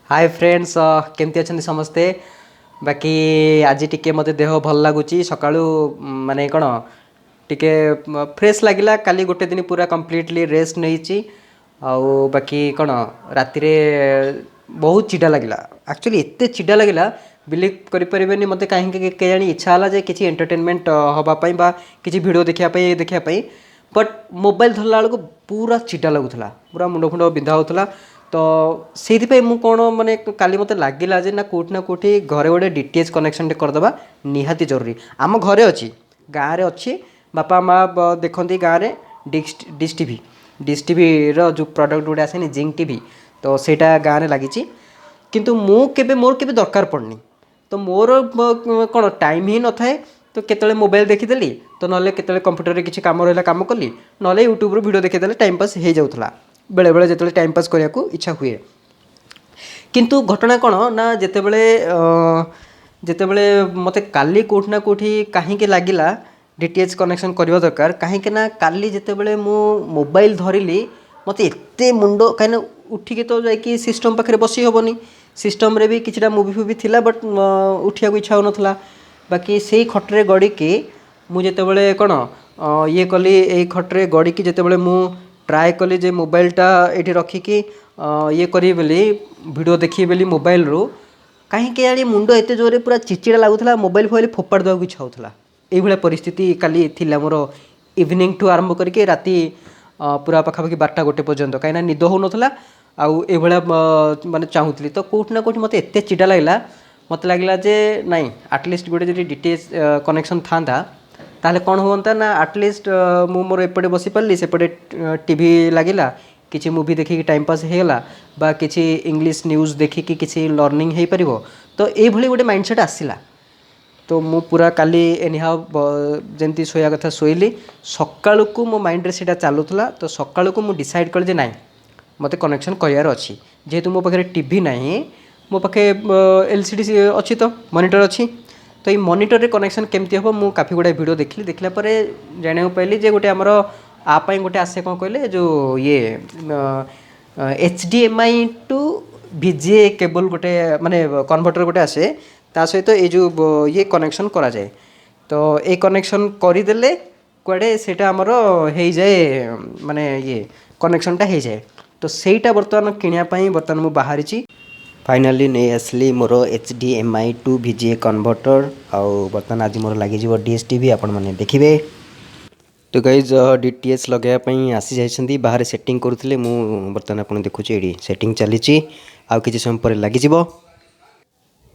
ହାଏ friends, କେମିତି ଅଛନ୍ତି ସମସ୍ତେ? ବାକି ଆଜି ଟିକେ ମୋତେ ଦେହ ଭଲ ଲାଗୁଛି। ସକାଳୁ ମାନେ କ'ଣ ଟିକେ ଫ୍ରେଶ୍ ଲାଗିଲା। କାଲି ଗୋଟେ ଦିନ ପୁରା କମ୍ପ୍ଲିଟଲି ରେଷ୍ଟ ନେଇଛି। ଆଉ ବାକି କ'ଣ ରାତିରେ ବହୁତ ଚିଡ଼ା ଲାଗିଲା। ଆକ୍ଚୁଆଲି ଏତେ ଚିଡ଼ା ଲାଗିଲା, ବିଲିଭ୍ କରିପାରିବେନି। ମୋତେ କାହିଁକି କେଜାଣି ଇଚ୍ଛା ହେଲା ଯେ କିଛି ଏଣ୍ଟରଟେନମେଣ୍ଟ ହେବା ପାଇଁ ବା କିଛି ଭିଡ଼ିଓ ଦେଖିବା ପାଇଁ, ଦେଖିବା ପାଇଁ। ବଟ୍ ମୋବାଇଲ୍ ଧରିଲା ବେଳକୁ ପୁରା ଚିଡ଼ା ଲାଗୁଥିଲା, ପୁରା ମୁଣ୍ଡ ଫୁଣ୍ଡ ବିନ୍ଧା ହେଉଥିଲା। ତ ସେଇଥିପାଇଁ ମୁଁ କ'ଣ ମାନେ କାଲି ମୋତେ ଲାଗିଲା ଯେ ନା, କେଉଁଠି ନା କେଉଁଠି ଘରେ ଗୋଟେ ଡିଟିଏଚ୍ କନେକ୍ସନ୍ଟେ କରିଦେବା ନିହାତି ଜରୁରୀ। ଆମ ଘରେ ଅଛି, ଗାଁରେ ଅଛି, ବାପା ମା ଦେଖନ୍ତି ଗାଁରେ ଡିସ୍ ଟିଭି। ଡିସ୍ ଟିଭିର ଯେଉଁ ପ୍ରଡ଼କ୍ଟ ଗୋଟେ ଆସେନି, ଜିଙ୍ଗ ଟିଭି, ତ ସେଇଟା ଗାଁରେ ଲାଗିଛି। କିନ୍ତୁ ମୁଁ କେବେ, ମୋର କେବେ ଦରକାର ପଡ଼ିନି। ତ ମୋର କ'ଣ ଟାଇମ୍ ହିଁ ନଥାଏ। ତ କେତେବେଳେ ମୋବାଇଲ୍ ଦେଖିଦେଲି ତ, ନହେଲେ କେତେବେଳେ କମ୍ପ୍ୟୁଟରରେ କିଛି କାମ ରହିଲା କାମ କଲି, ନହେଲେ ୟୁଟ୍ୟୁବରୁ ଭିଡ଼ିଓ ଦେଖିଦେଲେ ଟାଇମ୍ ପାସ୍ ହେଇଯାଉଥିଲା ବେଳେବେଳେ, ଯେତେବେଳେ ଟାଇମ୍ ପାସ୍ କରିବାକୁ ଇଚ୍ଛା ହୁଏ। କିନ୍ତୁ ଘଟଣା କ'ଣ ନା, ଯେତେବେଳେ ମୋତେ କାଲି କେଉଁଠି ନା କେଉଁଠି କାହିଁକି ଲାଗିଲା ଡିଟିଏଚ୍ କନେକ୍ସନ୍ କରିବା ଦରକାର, କାହିଁକି ନା କାଲି ଯେତେବେଳେ ମୁଁ ମୋବାଇଲ୍ ଧରିଲି ମୋତେ ଏତେ ମୁଣ୍ଡ, କାହିଁକିନା ଉଠିକି ତ ଯାଇକି ସିଷ୍ଟମ୍ ପାଖରେ ବସି ହେବନି। ସିଷ୍ଟମ୍ରେ ବି କିଛିଟା ମୁଭି ଫୁଭି ଥିଲା, ବଟ୍ ଉଠିବାକୁ ଇଚ୍ଛା ହେଉନଥିଲା। ବାକି ସେଇ ଖଟରେ ଗଡ଼ିକି ମୁଁ ଯେତେବେଳେ କ'ଣ ଇଏ କଲି, ଏଇ ଖଟରେ ଗଡ଼ିକି ଯେତେବେଳେ ମୁଁ ଟ୍ରାଏ କଲି ଯେ ମୋବାଇଲଟା ଏଇଠି ରଖିକି ଇଏ କରିବି ବୋଲି, ଭିଡ଼ିଓ ଦେଖିବି ବୋଲି ମୋବାଇଲରୁ, କାହିଁକି କେଜାଣି ମୁଣ୍ଡ ଏତେ ଜୋରରେ ପୁରା ଚିଡ଼ଚିଡ଼ା ଲାଗୁଥିଲା, ମୋବାଇଲ ଫୋବାଇଲ ଫୋପାଡ଼ି ଦେବାକୁ ଇଚ୍ଛା ହେଉଥିଲା। ଏଇଭଳିଆ ପରିସ୍ଥିତି କାଲି ଥିଲା ମୋର, ଇଭିନିଂଠୁ ଆରମ୍ଭ କରିକି ରାତି ପୁରା ପାଖାପାଖି 12ଟା 1 ପର୍ଯ୍ୟନ୍ତ। କାହିଁକିନା ନିଦ ହେଉନଥିଲା ଆଉ ଏଇଭଳିଆ ମାନେ ଚାହୁଁଥିଲି। ତ କେଉଁଠି ନା କେଉଁଠି ମୋତେ ଏତେ ଚିଡ଼ା ଲାଗିଲା, ମୋତେ ଲାଗିଲା ଯେ ନାଇଁ, ଆଟଲିଷ୍ଟ ଗୋଟେ ଯଦି ଡିଟିଏଚ୍ କନେକ୍ସନ୍ ଥାନ୍ତା, ତାହେଲେ କ'ଣ ହୁଅନ୍ତା ନା, ଆଟଲିଷ୍ଟ ମୁଁ ମୋର ଏପଟେ ବସିପାରିଲି, ସେପଟେ ଟିଭି ଲାଗିଲା, କିଛି ମୁଭି ଦେଖିକି ଟାଇମ୍ ପାସ୍ ହେଇଗଲା ବା କିଛି ଇଂଲିଶ ନ୍ୟୁଜ୍ ଦେଖିକି କିଛି ଲର୍ଣ୍ଣିଂ ହେଇପାରିବ। ତ ଏଇଭଳି ଗୋଟେ ମାଇଣ୍ଡ ସେଟ୍ ଆସିଲା। ତ ମୁଁ ପୁରା କାଲି ଏନିହାଉ ଯେମିତି ଶୋଇବା କଥା ଶୋଇଲି। ସକାଳୁକୁ ମୋ ମାଇଣ୍ଡରେ ସେଇଟା ଚାଲୁଥିଲା। ତ ସକାଳୁକୁ ମୁଁ ଡିସାଇଡ଼୍ କଲି ଯେ ନାଇଁ, ମୋତେ କନେକ୍ସନ୍ କରିବାର ଅଛି। ଯେହେତୁ ମୋ ପାଖରେ ଟିଭି ନାହିଁ, ମୋ ପାଖେ ଏଲସିଡି ଅଛି, ତ ମନିଟର୍ ଅଛି। ତ ଏଇ ମନିଟର୍ରେ କନେକ୍ସନ୍ କେମିତି ହେବ, ମୁଁ କାଫି ଗୁଡ଼ାଏ ଭିଡ଼ିଓ ଦେଖିଲି। ଦେଖିଲା ପରେ ଜାଣିବାକୁ ପାଇଲି ଯେ ଗୋଟେ ଆମର ଆ ପାଇଁ ଗୋଟେ ଆସେ, କ'ଣ କହିଲେ, ଯେଉଁ ଇଏ H D M I two VGA cable ଗୋଟେ, ମାନେ କନଭର୍ଟର୍ ଗୋଟେ ଆସେ। ତା ସହିତ ଏଇ ଯେଉଁ ଇଏ କନେକ୍ସନ୍ କରାଯାଏ। ତ ଏଇ କନେକ୍ସନ୍ କରିଦେଲେ କୁଆଡ଼େ ସେଇଟା ଆମର ହେଇଯାଏ, ମାନେ ଇଏ କନେକ୍ସନ୍ଟା ହେଇଯାଏ। ତ ସେଇଟା ବର୍ତ୍ତମାନ କିଣିବା ପାଇଁ ବର୍ତ୍ତମାନ ମୁଁ ବାହାରିଛି। ଫାଇନାଲି ନେଇ ଆସିଲି ମୋର HDMI two ଭିଜିଏ converter. ଆଉ ବର୍ତ୍ତମାନ ଆଜି ମୋର ଲାଗିଯିବ ଡିସ୍ ଟିଭି, ଆପଣମାନେ ଦେଖିବେ। ତ ଗାଇଜ୍, ଡିଟିଏଚ୍ ଲଗାଇବା ପାଇଁ ଆସିଯାଇଛନ୍ତି, ବାହାରେ ସେଟିଂ କରୁଥିଲେ। ମୁଁ ବର୍ତ୍ତମାନ ଆପଣ ଦେଖୁଛି, ଏଇଠି ସେଟିଂ ଚାଲିଛି, ଆଉ କିଛି ସମୟ ପରେ ଲାଗିଯିବ।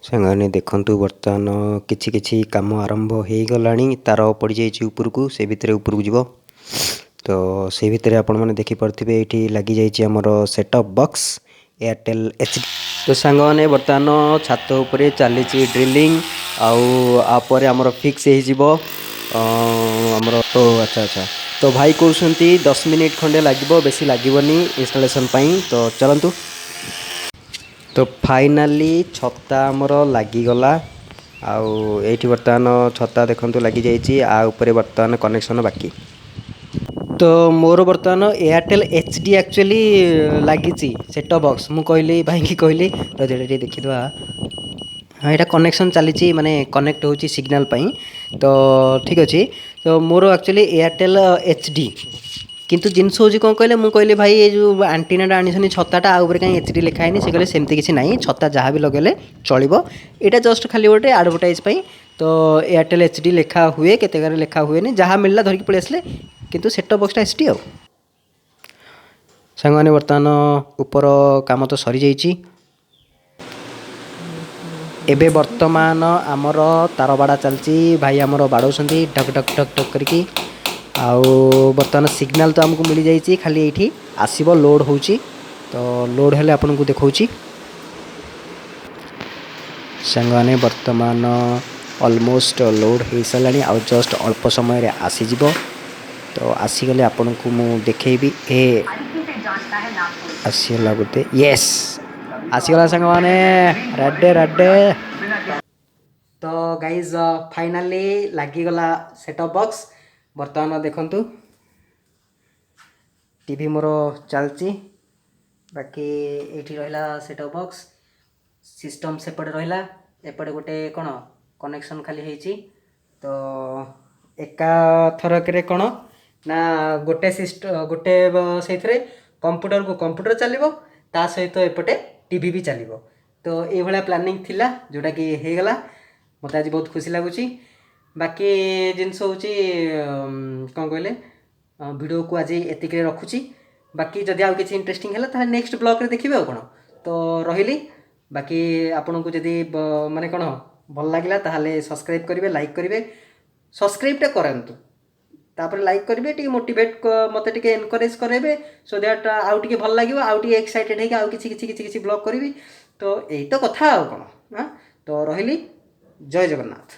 ସାଙ୍ଗମାନେ, ଦେଖନ୍ତୁ, ବର୍ତ୍ତମାନ କିଛି କିଛି କାମ ଆରମ୍ଭ ହେଇଗଲାଣି। ତାର ପଡ଼ିଯାଇଛି ଉପରକୁ, ସେ ଭିତରେ ଉପରକୁ ଯିବ। ତ ସେଇ ଭିତରେ ଆପଣମାନେ ଦେଖିପାରୁଥିବେ, ଏଇଠି ଲାଗିଯାଇଛି ଆମର ସେଟଅପ୍ ବକ୍ସ ଏୟାରଟେଲ୍ ଏଚ୍। ତ ସାଙ୍ଗମାନେ, ବର୍ତ୍ତମାନ ଛାତ ଉପରେ ଚାଲିଛି ଡ୍ରିଲିଂ। ଆଉ ଆ ପରେ ଆମର ଫିକ୍ସ ହେଇଯିବ ଆମର। ଓ ଆଚ୍ଛା, ତ ଭାଇ କହୁଛନ୍ତି 10 ମିନିଟ୍ ଖଣ୍ଡେ ଲାଗିବ, ବେଶୀ ଲାଗିବନି ଇନଷ୍ଟଲେସନ୍ ପାଇଁ। ତ ଚାଲନ୍ତୁ। ତ ଫାଇନାଲି ଛତା ଆମର ଲାଗିଗଲା। ଆଉ ଏଇଠି ବର୍ତ୍ତମାନ ଛତା ଦେଖନ୍ତୁ ଲାଗିଯାଇଛି, ଆ ଉପରେ ବର୍ତ୍ତମାନ କନେକ୍ସନ୍ ବାକି। ତ ମୋର ବର୍ତ୍ତମାନ ଏୟାରଟେଲ୍ ଏଚ୍ ଡି ଆକ୍ଚୁଆଲି ଲାଗିଛି ସେଟଅପ୍ ବକ୍ସ। ମୁଁ କହିଲି, ଭାଇକି କହିଲି, ତ ଏଇଟା ଟିକେ ଦେଖିଦେବା। ହଁ, ଏଇଟା କନେକ୍ସନ୍ ଚାଲିଛି, ମାନେ କନେକ୍ଟ ହେଉଛି ସିଗ୍ନାଲ୍ ପାଇଁ। ତ ଠିକ୍ ଅଛି। ତ ମୋର ଆକ୍ଚୁଆଲି ଏୟାରଟେଲ୍ ଏଚ୍ ଡି, କିନ୍ତୁ ଜିନିଷ ହେଉଛି କ'ଣ କହିଲେ, ମୁଁ କହିଲି, ଭାଇ, ଏ ଯେଉଁ ଆଣ୍ଟିନାଟା ଆଣିଛନ୍ତି, ଛତାଟା, ଆ ଉପରେ କାହିଁ ଏଚ୍ ଡି ଲେଖା ହେଇନି? ସେ କହିଲେ, ସେମିତି କିଛି ନାହିଁ, ଛତା ଯାହା ବି ଲଗେଇଲେ ଚଳିବ, ଏଇଟା ଜଷ୍ଟ ଖାଲି ଗୋଟେ ଆଡ଼ଭର୍ଟାଇଜ୍ ପାଇଁ। ତ ଏୟାରଟେଲ୍ ଏଚ୍ ଡି ଲେଖା ହୁଏ, କେତେ ଗାରେ ଲେଖା ହୁଏନି, ଯାହା ମିଳିଲା ଧରିକି ପଳେଇ ଆସିଲେ, କିନ୍ତୁ ସେଟଅପ୍ ବକ୍ସଟା ଏଚ୍ ଡି। ଆଉ ସାଙ୍ଗମାନେ, ବର୍ତ୍ତମାନ ଉପର କାମ ତ ସରିଯାଇଛି। ଏବେ ବର୍ତ୍ତମାନ ଆମର ତାର ବାଡ଼ା ଚାଲିଛି। ଭାଇ ଆମର ବାଡ଼ଉଛନ୍ତି ଢକ୍ ଢକ୍ ଢକ୍ ଢକ୍ କରିକି। ଆଉ ବର୍ତ୍ତମାନ ସିଗ୍ନାଲ୍ ତ ଆମକୁ ମିଳିଯାଇଛି, ଖାଲି ଏଇଠି ଆସିବ, ଲୋଡ଼୍ ହେଉଛି। ତ ଲୋଡ଼୍ ହେଲେ ଆପଣଙ୍କୁ ଦେଖାଉଛି। ସାଙ୍ଗମାନେ, ବର୍ତ୍ତମାନ ଅଲମୋଷ୍ଟ ଲୋଡ଼୍ ହେଇସାରିଲାଣି, ଆଉ ଜଷ୍ଟ ଅଳ୍ପ ସମୟରେ ଆସିଯିବ। ତ ଆସିଗଲେ ଆପଣଙ୍କୁ ମୁଁ ଦେଖେଇବି। ଏ ଆସିଗଲା ବୋଧେ। ୟେସ୍, ଆସିଗଲା ସାଙ୍ଗମାନେ, ରେଡି ରେଡି। ତ ଗାଇଜ୍, ଫାଇନାଲି ଲାଗିଗଲା ସେଟଅପ୍ ବକ୍ସ। ବର୍ତ୍ତମାନ ଦେଖନ୍ତୁ, ଟିଭି ମୋର ଚାଲିଛି। ବାକି ଏଇଠି ରହିଲା ସେଟଅପ୍ ବକ୍ସ। ସିଷ୍ଟମ୍ ସେପଟେ ରହିଲା, ଏପଟେ ଗୋଟେ କ'ଣ କନେକ୍ସନ୍ ଖାଲି ହେଇଛି। ତ ଏକା ଥରକରେ କ'ଣ ନା ଗୋଟେ ଗୋଟେ ସେଇଥିରେ କମ୍ପ୍ୟୁଟରକୁ କମ୍ପ୍ୟୁଟର ଚାଲିବ, ତା ସହିତ ଏପଟେ ଟିଭି ବି ଚାଲିବ। ତ ଏଇଭଳିଆ ପ୍ଲାନିଂ ଥିଲା, ଯେଉଁଟାକି ହେଇଗଲା। ମୋତେ ଆଜି ବହୁତ ଖୁସି ଲାଗୁଛି। ବାକି ଜିନିଷ ହେଉଛି କ'ଣ କହିଲେ, ଭିଡ଼ିଓକୁ ଆଜି ଏତିକିରେ ରଖୁଛି। ବାକି ଯଦି ଆଉ କିଛି ଇଣ୍ଟରେଷ୍ଟିଂ ହେଲା, ତାହେଲେ ନେକ୍ସଟ ବ୍ଲଗ୍ରେ ଦେଖିବେ, ଆଉ କ'ଣ। ତ ରହିଲି। ବାକି ଆପଣଙ୍କୁ ଯଦି ମାନେ କ'ଣ ଭଲ ଲାଗିଲା, ତାହେଲେ ସବସ୍କ୍ରାଇବ୍ କରିବେ, ଲାଇକ୍ କରିବେ। ସବସ୍କ୍ରାଇବ୍ଟା କରାନ୍ତୁ, ତାପରେ ଲାଇକ୍ କରିବେ, ଟିକେ ମୋଟିଭେଟ୍, ମୋତେ ଟିକେ ଏନକରେଜ୍ କରାଇବେ, ସୋ that ଆଉ ଟିକେ ଭଲ ଲାଗିବ, ଆଉ ଟିକେ ଏକ୍ସାଇଟେଡ଼ ହେଇକି ଆଉ କିଛି କିଛି କିଛି କିଛି ବ୍ଲଗ୍ କରିବି। ତ ଏଇ ତ କଥା, ଆଉ କ'ଣ। ହଁ, ତ ରହିଲି, ଜୟ ଜଗନ୍ନାଥ।